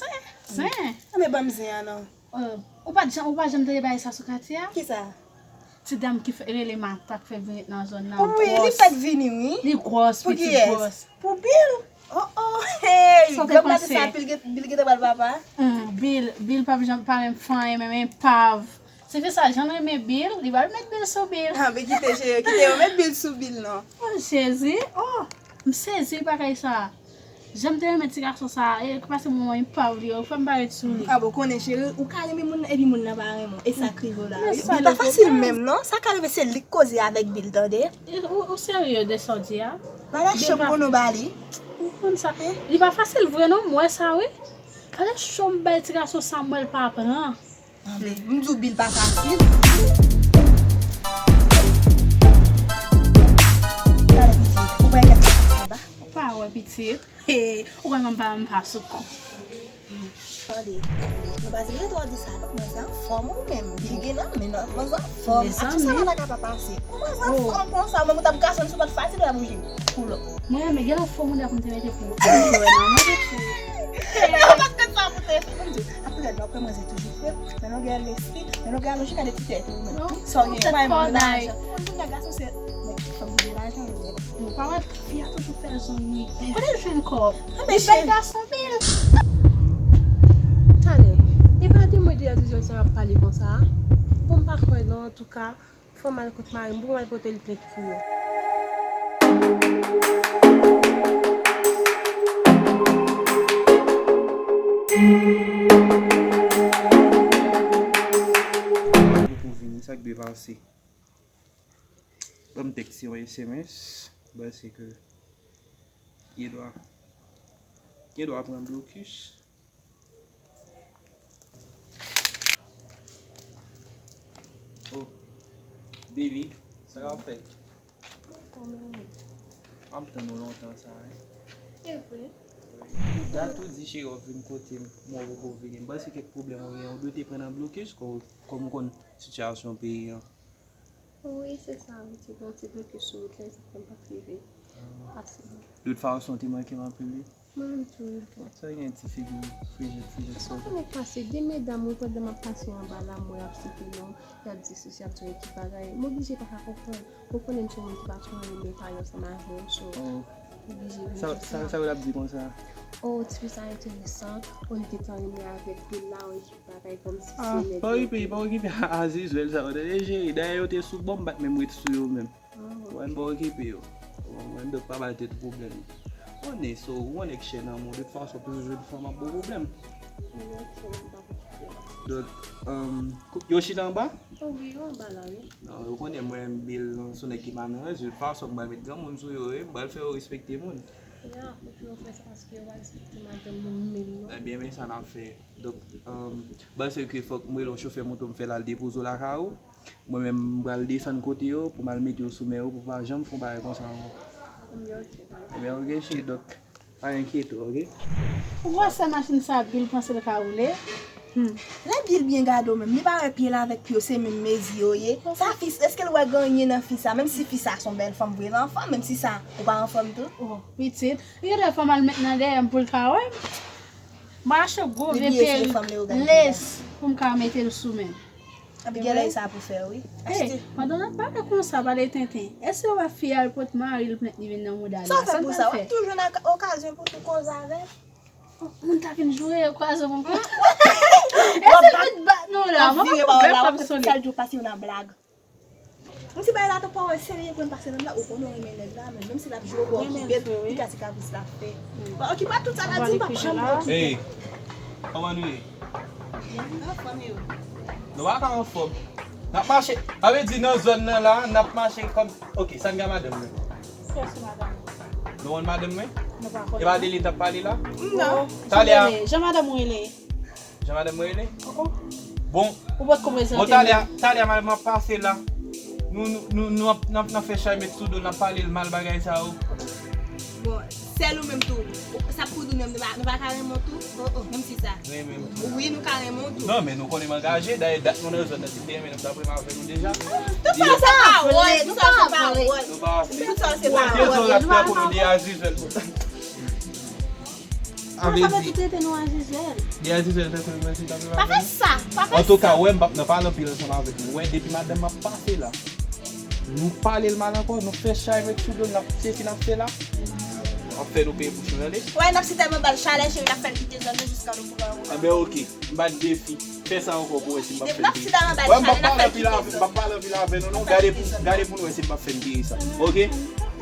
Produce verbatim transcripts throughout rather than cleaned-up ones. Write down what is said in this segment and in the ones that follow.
Zen. Anben ban m zen an non. Ou pa t janm ou pa janm tande bagay sa sou katye a? Kisa? Ti dam ki fè rele Matant k fè vin ret nan zòn nan. Wi, li fèk vini wi. Li gwòs, pitit gwòs. Pou Bill? Oh oh, hey! Granm maten sa Bill gentan pral papa. Bill, Bill p ap janm pa menm fanyen menm enpav. Ti fi sa jan renmen Bill, li pral met Bill sou Bill. Anben kite kite yo met Bill sou Bill non. Oh Jezi, oh, m sezi bagay sa. Jan m te renmen ti gason sa, e ki pase moman enpav li yo, fè m pa ret sou li. Anben ou konnen cheri, ou ka renmen moun nan epi moun nan pa renmen w, e sa k rive w la wi. Bill pa fasil menm non, sa ka rive se li k koze avèk Bill tande. Ou serye de sa w di a? Bagay cho m konnen w ba li. Ou konn sa. Li pa fasil vre non, m wè sa wi. Gade cho m bay ti gason sa m wè l pa pran. Anben, m di w Bill pa fasil. Gade pitit, ou pa wè kèk sa anba? Ou pa wè pitit. Ou wè m pa m pa sou kou. Tande, nou pa t gen dwa di sa non, manzè anfòm ou menm. Li gen nan men non, manzè anfòm. Atis sa pa ta ka pa pase. Manzè anfòm konsa, menm ou t ap gason si w pa t fatige w ap bouje. Koulò. Mwen menm, gen anfòm ou dè pou m te mete pou ou. Mwen pa t konn sa pou te fè. Mwen di, apre gade, nou ap pran manzè toujou fre, nan longè lespri, nan longè lojik, gade ti tèt ou menm. Sa w gen, ou pa menm gen lajan. Mwen di, gason se, men, fanm ki gen lajan yo. Ou pa wè? Fi a toujou fè zong wi. Kote l jwenn kòb? Li bay gason bil. Talè, e pa de mwen de Azizèl sa w ap pale konsa a? Bon, m pa kwè non, antouka, fò m al kot mari m pou m al pote l plent pou yo. Pou vini, sa k dwe pase? Ban m tèks yon S M S, m panse ke gen dwa, gen dwa pran blokis. Oh, baby, sa w ap fè? M ap tann ou lontan sa, wi. E vre? Dat ou di cheri w ap vin kote m, men w poko vini. M panse kèk pwoblèm ou genyen, ou dwe te pran nan blokis, kòm ou konn sitiyasyon peyi an. Wi, se sa, wi, te gen yon ti blokis sou wout la, e sa fè m pa t rive pase. De tout fason, ou te manke m anpil, wi. Mwen menm tou, wi. Bon, sa gen ti figi frijit, frijit sa. Sa fè m pase, gen medam, wi, pandan m ap pase anba la, m wè y ap site non, y ap di sesi, y ap di yon ekip bagay. M oblije pa ka konprann. Ou konnen m se yon moun ki pa tro renmen pale ansanm avè w, so, m oblije vin jodi a. Sa yo t ap di konsa? Oh, tifi sa enteresan, oh, li gentan renmen avèk Bill la, yon ekip bagay kòmsi se nèg yo. Pa okipe, pa okipe a Azizèl sa yo tande cheri. Dayè yo te sou bò, m pa t menm ret sou yo menm. Ou wè, m pa okipe yo. Ou konprann? Donk pa bay tèt ou pwoblèm. Ou konnen, so, ou konnen k chè nan men w, de tout fason, plis jodi fwa m ap ba w pwoblèm. Donk, yo chita anba? Wi, yo anba la, wi. Non, ou konnen mwen, Bill, se yon nèg ki pa nan rans, de tout fason, m pral met granmoun sou yo, wi, m pral fè yo respekte moun. Ya, ou pou yo fè sa paske yo pa respekte madanm moun menm non. Ebyen, men sa n ap fè. Donk, m panse ke fòk m rele yon chofè moto m fè l al depoze w lakay ou. Mwen menm m pral desann kote yo pou m al mete yo sou men yo pou pa janm fè yon bagay konsa ankò. Ebyen, ok cheri, donk pa enkyete w, ok? Ou wè sa machin sa Bill panse l ka woule? Lè Bill byen gade w menm, li pa wè pye l avèk pye w se menm mezi yo ye? Sa fi, èske l wè gen anyen nan fi sa? Menm si fi sa se yon bèl fanm vre, l anfòm, menm si sa ou pa anfòm tou? Oh, pitit, li gentan fè m al met nan dèyè m pou l ka wè m. M achte gwo vye perik les pou m ka mete l sou men. Epi gen lè e sa pou fè wi. Hey, pandan n ap pale konsa, pale tenten, èske w wè fi a al pot mari l plent li vin nan mouda li a, sa l pral fè? Sa w fè pou sa? W ap toujou nan okazyon pou tou koze avè l. Moun ta vin joure yo kwaze w ankò. Èske l vin bat nou la? M ap vire ba w la, w ap fè sa l di w pase yo nan blag. Yon ti bagay la tou pawòl serye pou n pase nan blag, ou konnen w renmen nèg la, men menm si l ap jwe w, okipe l, li ka ti kapris l ap fè. Okipe ak tout sa l ap di, m pa janm okipe. Hey, kòman nou ye? Nou pa ka anfòm. N ap mache, sa vle di nan zòn nan la, n ap mache kòm, ok, sa n gen madanm mwen. Kiyès madanm? Nou konn madanm mwen? E pa de li n t ap pale la? Non. Talè a. Jan madanm ou rele? Jan madanm mwen rele? Bon. Ou potko prezante nou. Bon, talè a, talè a madanm mwen ap pase la. Nou, nou, nou, nou ap, n ap, n ap fè chay met sou do l, n ap pale l mal bagay sa yo. Bon, sèl ou menm tou. Sa pou di nou, nou pa, nou pa ka renmen w tou? Oh, oh. Menm si sa. Renmen m tou. Wi, nou ka renmen w tou. Non, men nou konnen m angaje. Dayè, dat nou nan zòn nan, si m te renmen nou, m t ap renmen avè nou deja. Tout sa se pawòl, tout sa se pawòl. Nou pa vle. Tout sa se pawòl. Bon, nou respè pou nou de Azizèl. Sa vle di, tout rete nou Azizel. Li Azizel, fè fè mwen si ta vle pa fè sa. Pa fè sa. Antouka, wè, m p ap nan pale anpil ansanm avèk nou. Wè, depi madanm m ap pase la, nou pale l mal ankò, nou fè chay met sou do l, n ap se fi n ap fè la. N ap fè nou peye bouch nou, tande? Wè, n ap si tèlman ba l chalè, cheri, n ap fè l kite zòn nan jiska nou pran yon. Anben, oke. M bat defi. Fè sa ankò pou wè si m p ap fè l peye. Wè, m p ap pale anpil avè, m p ap pale anpil avè nou, non. Gade pou, gade pou nou wè si m p ap fè l peye sa. Oke?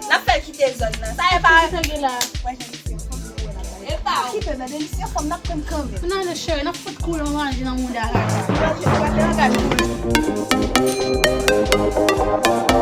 N ap fè l kite zòn nan. Sa e pa. Sa gen la. Wè, jan misye fanm nan wè la. E pa ou. Ki pè nan demisyon fanm n ap pran kanmenm. N ale cheri, n ap fout koule yon manje nan mouda kaka. Manje, manje, manje.